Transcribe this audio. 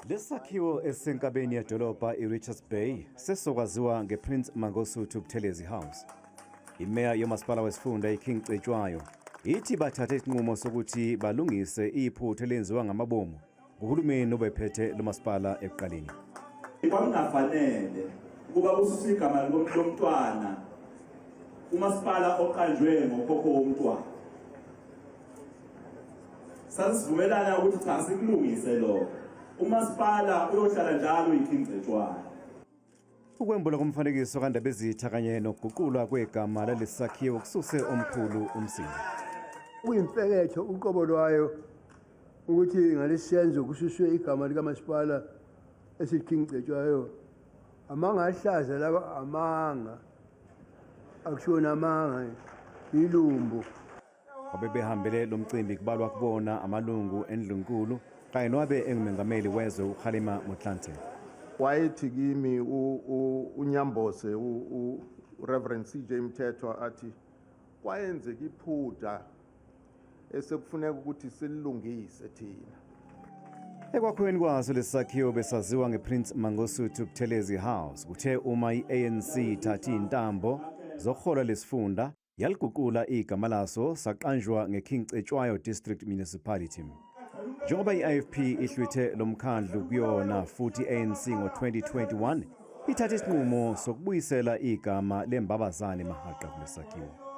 Lesakhiwo esisenkabeni yedolobha iRichards Bay sesokwaziwa ngePrince Mangosuthu Buthelezi House. Imeya yomasipala wesifunda iKing Cetshwayo ithi bathathe isinqumo sokuthi balungise iphutha elenziwa ngamabomu nguhulumeni obephethe lo masipala ekuqaleni. Kwakungafanele ukuba kususwe igama lomntwana umasipala oqanjwe ngokhokho womntwana. Sasivumelana ukuthi cha sikulungise lokho. Umasipala uyohlala njalo uyiKing Cetshwayo. Ukwembulwa komfanekiso kaNdabezitha kanye nokuguqulwa kwegama lalesi sakhiwo kususe omkhulu umsindo. Kuyimfeketho uqobo lwayo ukuthi ngalesi senzo kususwe igama likamasipala esithi Cetshwayo. Amanga ahlaza laba amanga. Akushona amanga ilumbo. Abebehambele lo mcimbi kubalwa kubona amalungu endlunkulu kanye nowabe engumengameli wezwe uKgalema Motlanthe. Wayethi kimi uNyambose uReverend CJ Mthethwa athi kwayenzeka iphutha esekufuneka ukuthi sililungise thina. Ekwakhiweni kwaso lesi sakhiwo besaziwa ngePrince Mangosuthu Buthelezi House kuthe uma i-ANC ithathe iy'ntambo zokuhola lesifunda yaliguqula igama laso saqanjwa ngeKing Cetshwayo District Municipality. Njengoba i-IFP ihlwithe lo mkhandlu kuyona futhi i-ANC ngo-2021 ithathe isinqumo sokubuyisela igama lembabazane mahaqa kulesakhiwo.